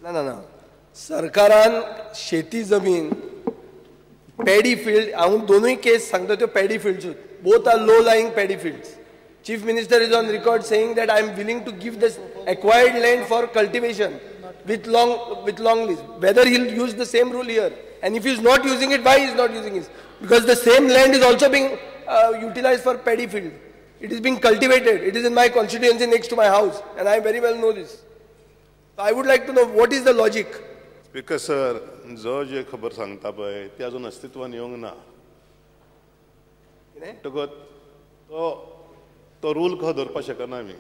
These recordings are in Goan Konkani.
ना ना ना, सरकारान शेती जमीन पॅडी फिल्ड, हांव दोनूय केस सांगता त्यो paddy फिल्ड्सूच, both are low lying paddy fields. Chief Minister is on record saying that I am willing to give this acquired land for cultivation with long lease. Whether he'll use the same rule here, and if he's not using it, why he is not using it? Because the same land is also being utilized for paddy field. It is being cultivated. It is in my constituency next to my house, and I very well know this. So I would like to know what is the logic. Speaker sir, जो जे खबर सांगता पळय ती अजून अस्तित्वान येवंक ना. कितें? म्हणटकच तो तो रूल खंय दवरपाक शकना आमी.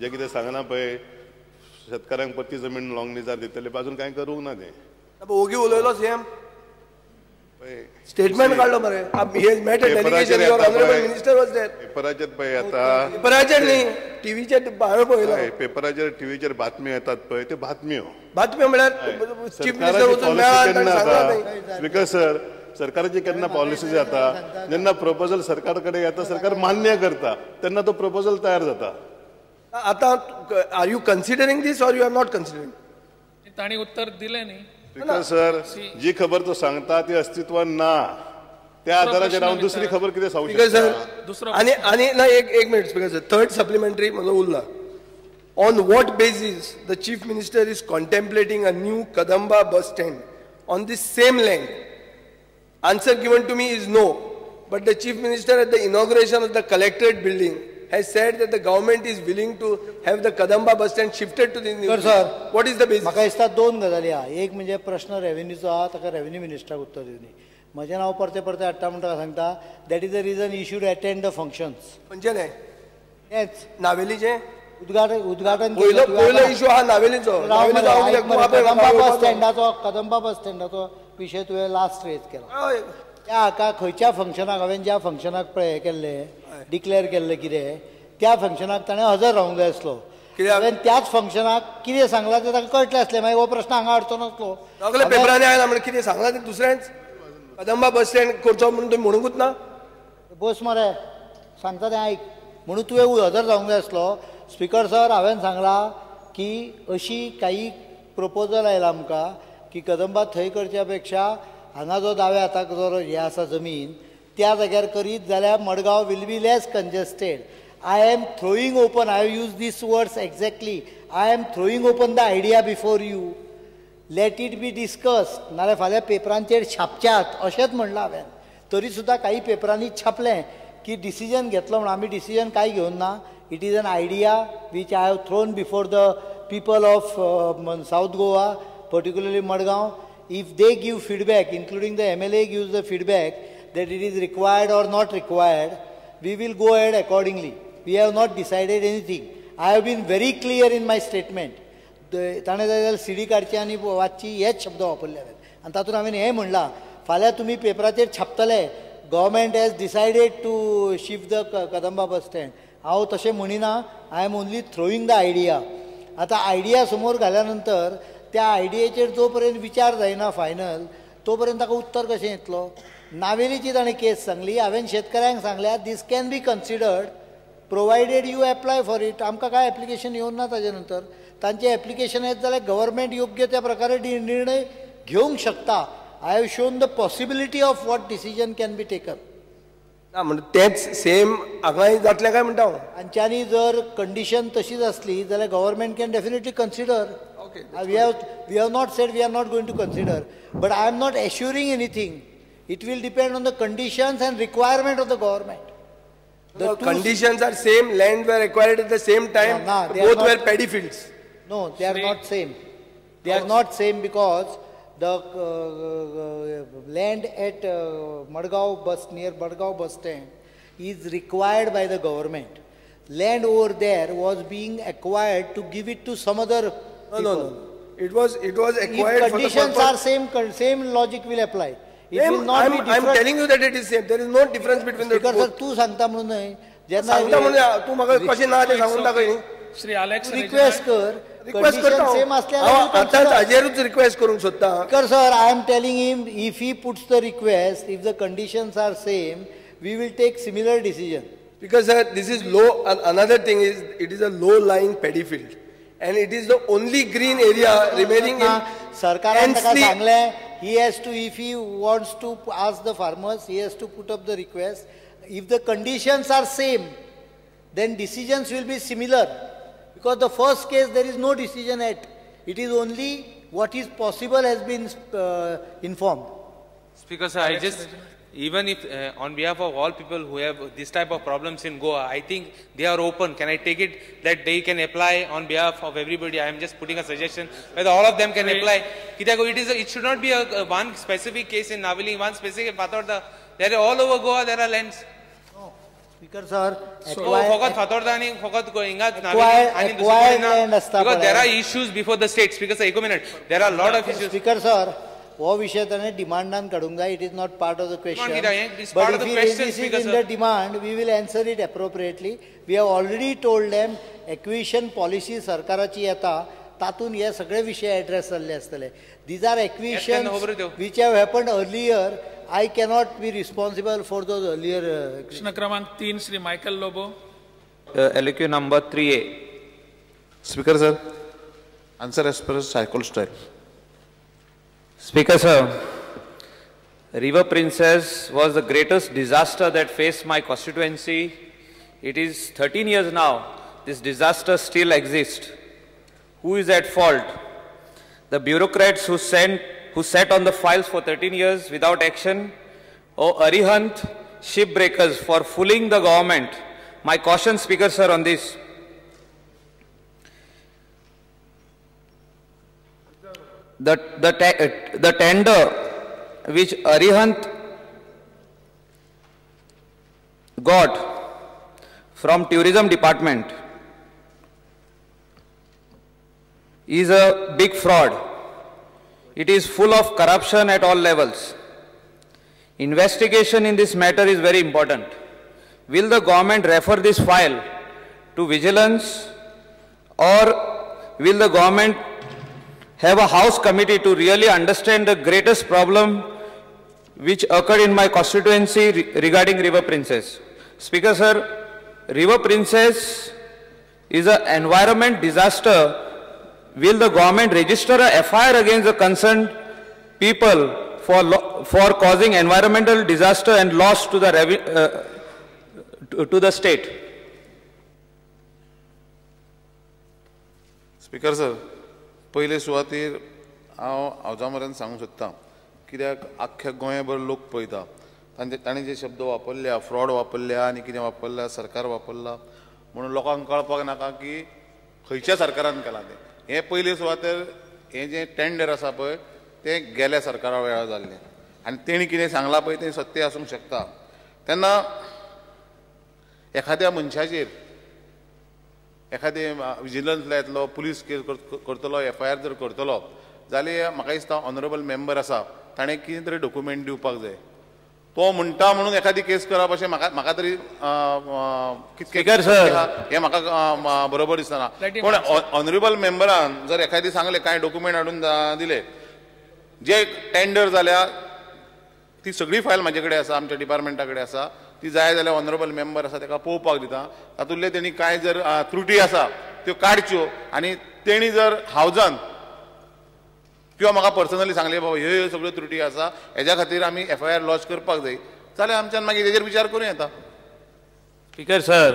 जें कितें सांगलां पळय, शेतकाऱ्यांक परती जमीन लॉंग लिजार दितले, अजून कांय करूंक ना तें. ओगी उलयलो सीएम. पळय. स्टेटमेंट काडलो मरे. He has met a delegation. Your honourable minister was there. पेपराचेर पळय आता. पेपराचेर न्ही, टिव्हीचेर हांवें पळयलो. हय, पेपराचेर, टिव्हीचेर बातम्यो येतात पळय, त्यो बातम्यो. बातम्यो म्हळ्यार चीफ मिनिस्टर वचून मेळ्ळा आनी ताणें सांगलां न्ही. स्पीकर सर, सरकाराची केन्ना पॉलिसी जाता, जेन्ना प्रपोजल सरकार कडेन येता, सरकार मान्य करता, तेन्ना तो प्रपोजल तयार जाता. आतां are you considering this or you are not considering? तांणी उत्तर दिलें न्ही. स्पीकर सर, जी खबर तो सांगता ती अस्तित्वान ना. त्या आधाराचेर हांव दुसरी खबर कितें सांगू स्पीकर शकता? सर. दुसरो आनी आनी ना, एक एक minute speaker sir, third supplementary म्हजो उरला. On what basis the Chief Minister is contemplating a new Kadamba bus stand on this same land? Answer given to me is no. But the Chief Minister at the inauguration of the collectorate building has said that the government is willing to have the Kadamba bus stand shifted to the new. Sir, sir. What is the basis? म्हाका दिसता दोन गजाली आहा. एक म्हणजे प्रश्न रेव्हेन्यूचो आहा, ताका रेव्हेन्यू मिनिस्टराक उत्तर दिवनी. म्हजें नांव परतें परतें हाडटा म्हणटा सांगता, that is the reason you should attend the functions. खंयचें तें? तेंच. नावेलीचें? उद्घाटन उद्घाटन. पयलो पयलो इशू आहा नावेलीचो. नावेलीचो हांव कित्याक तूं आपय कदंबा म्हाका बस स्टँडाचो, कदंबा बस स्टँडाचो विशय तुवें लास्ट रेज केला. त्या हाका खंयच्या फंक्शनाक, हांवें ज्या फंक्शनाक पळय हें केल्लें, डिक्लेअर केल्लें कितें, त्या फंक्शनाक ताणें हजर रावंक जाय आसलो. कित्याक? हांवें त्याच फंक्शनाक कितें सांगलां तें ताका कळटलें आसलें, मागीर हो प्रश्न हांगा हाडचो नासलो. सगळे पेपरांनी आयला म्हणून कितें सांगलां तें दुसरेंच. कदंबा बस स्टँड करचो म्हणून तुमी म्हणूंकूच ना. बस मरे, सांगता तें आयक. म्हणून तुवें हजर जावंक जाय आसलो. स्पीकर सर, हांवें सांगलां की अशी काही प्रपोजल आयला आमकां की कदंबा थंय करच्या पेक्षा हांगा जो दाव्या हाताक जो हें आसा जमीन, त्या जाग्यार करीत जाल्यार Madgaon will be less congested. I am throwing open, I use these words exactly, I am throwing open the idea before you, let it be discussed. नाल्यार फाल्यां पेपरांचेर छापच्यात अशेंच म्हणलां हांवें. तरी सुद्दां काही पेपरांनी छापलें की डिसिजन घेतलो म्हणून. आमी डिसिजन कांय घेवन ना. It is an idea which I have thrown before the people of South Goa, particularly Madgaon. If they give feedback, including the MLA gives the feedback that it is required or not required, we will go ahead accordingly. We have not decided anything. I have been very clear in my statement. ताणें जाय जाल्यार सीडी काडची आनी वाचची. हेच शब्द वापरले हांवें आनी तातूंत हांवें हें म्हणलां, फाल्यां तुमी पेपराचेर छापतले, government has decided to shift the Kadamba bus stand. हांव तशें म्हणिना. I am only throwing the idea. आतां आयडिया समोर घाल्या नंतर त्या आयडियेचेर जो पर्यंत विचार जायना फायनल, तो पर्यंत ताका उत्तर कशें येतलो? नावेलीची ताणें केस सांगली. हांवें शेतकऱ्यांक सांगल्या, this can be considered provided you apply for it. आमकां कांय एप्लिकेशन येवंक ना. ताजे नंतर तांचें एप्लिकेशन येत जाल्यार गव्हर्मेंट योग्य त्या प्रकारे निर्णय घेवंक शकता. I have shown the possibility of what decision can be taken. ना, म्हणजे तेंच सेम हांगाय जातलें काय म्हणटा हांव. तांच्यांनी जर कंडिशन तशीच आसली जाल्यार government can definitely consider. We have not said we are not going to consider, but I am not assuring anything. It will depend on the conditions and requirement of the government. The conditions are same, land were acquired at the same time, No, they are both not. were paddy fields. No, they are not same. They are not same because the land at Madgaon bus, near Madgaon bus stand is required by the government. Land over there was being acquired to give it to some other No. people. It was If acquired for the conditions purpose. are same, same logic will apply. It Same, will not I'm, be I'm different. telling you that it is same. There is no difference between the Speaker sir, both. तूं सांगता म्हणून न्हय. जेन्ना सांगता म्हणून तूं म्हाका कशें ना तें सांगून दाखय न्ही. श्री अलेक्स. रिक्वेस्ट कर. रिक्वेस्ट करता. कंडिशन सेम असल्यार हांव आतांच हाजेरूच रिक्वेस्ट करूंक सोदता. Speaker sir, I am telling him, if he puts the request, if the conditions are same, we will take similar decision. Because sir, this is low. And another thing is, it is a low-lying paddy field, And it is the only green area remaining in सरकारान ताका सांगलें, he has to, if he wants to ask the farmers, he has to put up the request. If the conditions are same, then decisions will be similar. Because the first case there is no decision yet. It is only what is possible has been informed. Speaker sir, I just, even if on behalf of all people who have this type of problems in Goa, I think they are open. Can I take it that they can apply on behalf of everybody? I am just putting a suggestion whether all of them can apply. It should not be a one specific case in Navelim, one specific in Fatorda. There are all over Goa, there are lands. No, Speaker sir, acquired land asta. Because there are issues before the state. Speaker sir, 1 minute. There are a lot of issues. Speaker sir, हो विषय ताणें डिमांडान काडूंक जाय. It is not part of the question. But if he raises it in the demand, we will answer it appropriately. We have already told them acquisition policy सरकाराची येता, तातूंत हे सगळे विषय एड्रेस जाल्ले आसतले. These are acquisition which have happened earlier. I cannot be responsible for those earlier. प्रश्न क्रमांक 3, Shri Michael Lobo. LQ number 3A. Speaker sir, answer as per cycle style. Speaker sir, River Princess was the greatest disaster that faced my constituency. It is 13 years now. This disaster still exists. Who is at fault? The bureaucrats who sat on the files for 13 years without action, or Arihant shipbreakers for fooling the government? My caution, Speaker sir, on this. The tender which Arihant got from tourism department is a big fraud. It is full of corruption at all levels. Investigation in this matter is very important. Will the government refer this file to vigilance, or will the government have a house committee to really understand the greatest problem which occurred in my constituency regarding River Princess? Speaker sir, River Princess is an environment disaster. Will the government register a FIR against the concerned people for causing environmental disaster and loss to the, to the state? Speaker sir, पयले सुवातेर हांव हावजा मरेन सांगूंक सोदतां, कित्याक आख्ख्या गोंयभर लोक पळयता, ताणें जे शब्द वापरल्या, फ्रॉड वापरल्या आनी कितें वापरल्या, सरकार वापरला म्हणून लोकांक कळपाक नाका की खंयच्या सरकारान केलां तें. हें पयले सुवातेर हें जें टेंडर आसा पळय तें गेल्या सरकारा वेळार जाल्लें आनी तेणी कितें सांगलां पळय तें सत्य आसूंक शकता. तेन्ना एखाद्या मनशाचेर एखादें विजिलन्स लायतलो, पुलीस केस करतलो, एफ I R जर करतलो जाल्यार म्हाका दिसता ऑनरेबल मेंबर आसा ताणें कितें तरी डॉक्युमेंट दिवपाक जाय. तो म्हणटा म्हणून एखादी केस करप अशें म्हाका म्हाका तरी कितकें हें म्हाका बरोबर दिसना. पूण ऑनरेबल मेंबरान जर एखादी सांगलें, कांय डॉक्युमेंट हाडून दिले, जे टेंडर जाल्या ती सगळी फायल म्हाजे कडेन आसा, आमच्या डिपार्टमेंटा कडेन आसा, ती जाय जाल्यार ऑनरेबल मेंबर आसा ताका पळोवपाक दिता. तातूंतले तेणी कांय जर त्रुटी आसा त्यो काडच्यो आनी तेणी जर हावजान किंवा म्हाका पर्सनली सांगलें बाबा ह्यो ह्यो सगळ्यो त्रुटी आसा, हेज्या खातीर आमी एफ I R launch करपाक जाय, जाल्यार आमच्यान मागीर तेजेर विचार करूं येता. स्पीकर सर,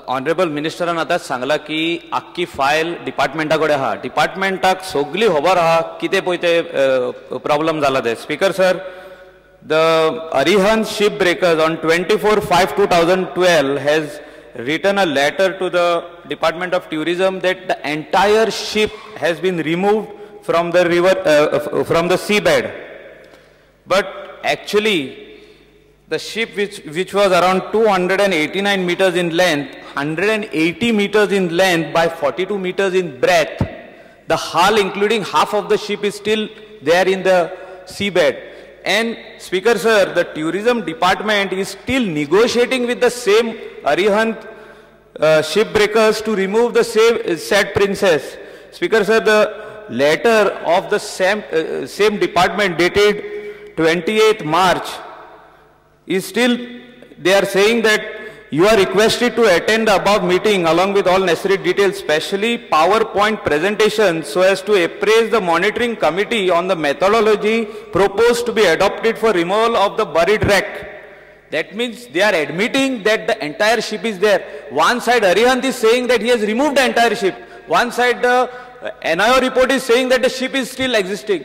ऑनरेबल मिनिस्टरान आतांच सांगलां की आख्खी फायल डिपार्टमेंटा कडेन आहा, डिपार्टमेंटाक सगली खबर आहा कितें पळय तें प्रॉब्लम जाला तें. Speaker sir, the Arihant ship breakers on 24/5/2012 has written a letter to the Department of Tourism that the entire ship has been removed from the river, from the seabed. But actually, the ship which was around 289 meters in length, 180 meters in length by 42 meters in breadth, the hull including half of the ship is still there in the seabed. And Speaker sir, the tourism department is still negotiating with the same Arihant shipbreakers to remove the same said princess. Speaker sir, the letter of the same department dated 28th March is still, they are saying that you are requested to attend the above meeting along with all necessary details, specially PowerPoint presentation, so as to appraise the monitoring committee on the methodology proposed to be adopted for removal of the buried wreck. That means they are admitting that the entire ship is there. One side Arihant is saying that he has removed the entire ship. One side the NIO report is saying that the ship is still existing.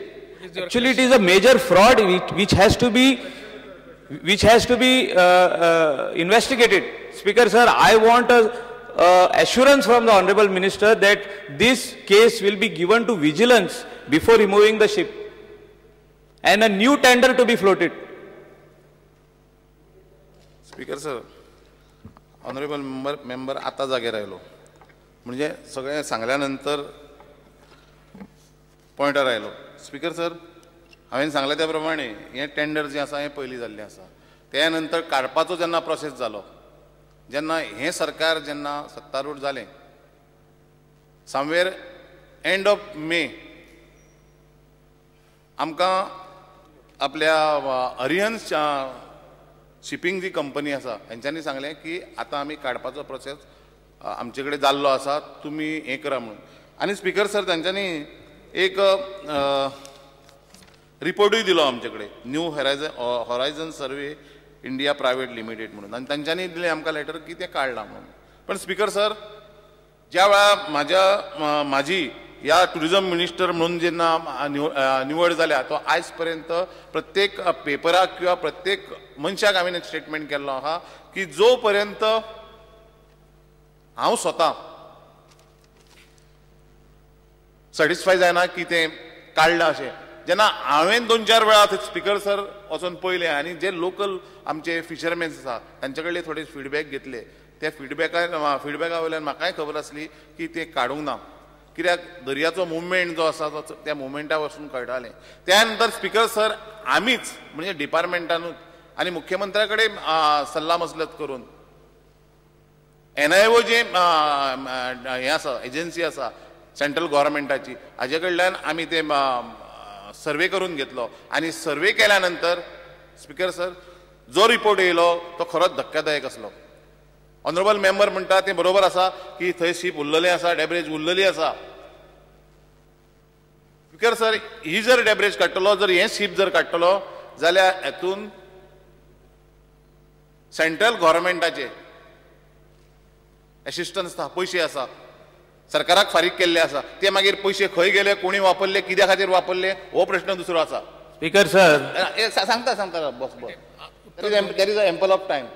Actually, it is a major fraud which has to be investigated. Speaker sir, I want a assurance from the Honorable Minister that this case will be given to vigilance before removing the ship and a new tender to be floated. Speaker sir, honorable member आता जागेर आयलो म्हणजे सगळें सांगल्या नंतर पॉयंटार आयलो. स्पीकर सर, हांवें सांगलें त्या प्रमाणे हें टेंडर जें आसा हें पयलीं जाल्लें आसा. त्या नंतर काडपाचो जेन्ना प्रोसेस जालो, जेन्ना हें सरकार जेन्ना सत्तारूढ जालें, समवेर एंड ऑफ मे आमकां आपल्या अरिहंत शिपींग जी कंपनी आसा हेंच्यांनी सांगलें की आतां आमी काडपाचो प्रोसेस आमचे कडेन जाल्लो आसा, तुमी हें करा म्हणून. आनी स्पीकर सर, तांच्यांनी एक रिपोर्टूय दिलो आमचे कडेन, new horizon survey India private limited म्हणून, आनी तांच्यांनी दिलें आमकां लेटर की तें काडलां म्हणून. पण स्पीकर सर, ज्या वेळार म्हाजी ह्या ट्युरिजम मिनिस्टर म्हणून जेन्ना निवड जाल्या, तो आयज पर्यंत प्रत्येक पेपराक किंवा प्रत्येक मनशाक हांवें एक स्टेटमेंट केल्लो आहा की जो पर्यंत हांव स्वता सॅटिस्फाय जायना की तें काडलां अशें, जेन्ना हांवें 2-4 वेळा थंय स्पीकर सर वचोन पळयलें आनी जे लोकल आमचे फिशरमॅन्स आसा तांचे कडले थोडे फिडबॅक घेतले, त्या फिडबॅका वयल्यान म्हाकाय खबर आसली की तें काडूंक ना, कित्याक दर्याचो मुवमेंट जो आसा तो त्या मुवमेंटा वचून कळटालें. त्या नंतर स्पीकर सर, आमीच म्हणजे डिपार्टमेंटानूच आनी मुख्यमंत्र्या कडेन सल्ला मसलत करून NIO जे हें आसा, एजन्सी आसा सेंट्रल गव्हर्मेंटाची, हाजे कडल्यान आमी ते सर्वे करून घेतलो. आनी सर्वे केल्या नंतर स्पीकर सर, जो रिपोर्ट येयलो तो खरोच धक्कादायक आसलो. ऑनरेबल मेंबर म्हणटा तें बरोबर आसा की थंय शीप उरलेलें आसा, डेब्रेज उरलेली आसा. स्पीकर सर, ही जर डेब्रेज काडटलो, जर हें शीप जर काडटलो जाल्यार हेतून सेंट्रल गव्हर्मेंटाचे एसिस्टन्स आसा, पयशे आसा, सरकाराक फारीक केल्ले आसा, ते मागीर पयशे खंय गेले, कोणी वापरले, कित्या खातीर वापरले, हो प्रश्न दुसरो आसा. स्पीकर सर, सांगता सांगता बस बस, there is a ample of time,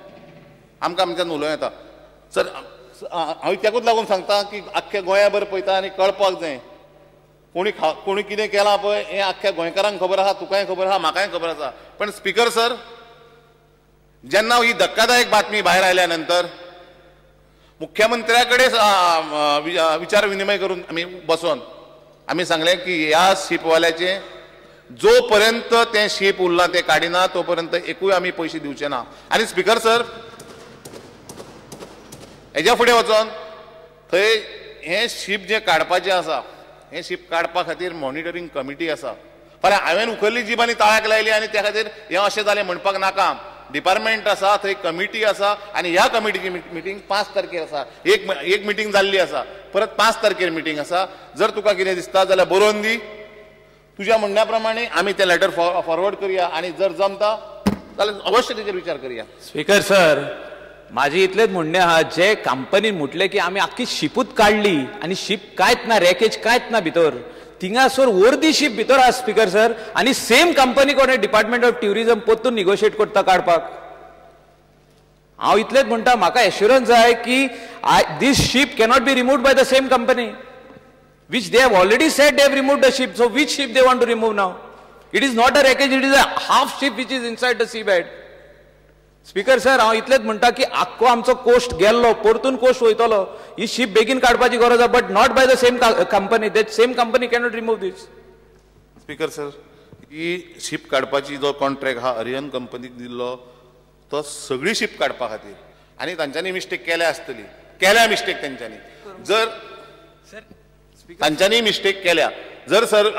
आमकां आमच्यान उलोवं येता. सर, हांव तेकूच लागून सांगता की आख्ख्या गोंयाभर पळयता आनी कळपाक जाय कोणी कितें केलां पळय हें आख्ख्या गोंयकारांक खबर आसा, तुकाय खबर आसा, म्हाकाय खबर आसा. पण स्पीकर सर, जेन्ना ही धक्कादायक बातमी भायर आयल्या नंतर मुख्यमंत्र्या कडेन विचार विनिमय करून आमी बसोन आमी सांगलें की ह्या शिपवाल्याचें जो पर्यंत तें शीप उरलां तें काडिना तो पर्यंत एकूय आमी पयशे दिवचे ना. आनी स्पीकर सर, हेज्या फुडें वचोन थंय हें शीप जें काडपाचें आसा, हें शीप काडपा खातीर मॉनिटरींग कमिटी आसा. फाल्यां हांवें उखल्ली जीब आनी ताळ्याक लायली आनी त्या खातीर हें अशें जालें म्हणपाक नाका. डिपार्टमेंट आसा, थंय कमिटी आसा आनी ह्या कमिटीची मिटींग 5 तारखेर आसा. एक मिटींग जाल्ली आसा, परत 5 तारखेर मिटींग आसा. जर तुका कितें दिसता जाल्यार बरोवन दी, तुज्या म्हणण्या प्रमाणे आमी तें लेटर फॉरवर्ड करया आनी जर जमता जाल्यार अवश्य तेजेर विचार करया. स्पीकर सर, माझी इतलेंच म्हणणें आहा, जे कंपनीन म्हटलें की आमी आख्खी शिपूच काडली आनी शीप कांयच ना, रॅकेज कांयच ना भितर, थिंगासर वर्दी शीप भितर आसा स्पीकर सर, आनी सेम कंपनी कोण डिपार्टमेंट ऑफ ट्युरिजम परतून निगोशिएट करता काडपाक. हांव इतलेंच म्हणटा, म्हाका एश्युरन्स जाय की this ship cannot be removed by the same company which they have already said they have removed the ship. So which ship they want to remove now? It is not a wreckage, it is a half ship which is inside the seabed. Speaker sir, हांव इतलेंच म्हणटा की आख्खो आमचो कोस्ट गेल्लो, परतून कोस्ट वयतलो, ही शीप बेगीन काडपाची गरज आसा, but not by the same company. That same company cannot remove this. Speaker sir, he ship काडपाची जो कॉन्ट्रॅक्ट हा अरियन कंपनीक दिल्लो तो सगळी शीप काडपा खातीर, आनी तांच्यांनी मिस्टेक केल्या आसतली, केल्या मिस्टेक तांच्यांनी, जर तांच्यांनी मिस्टेक केल्या जर सर.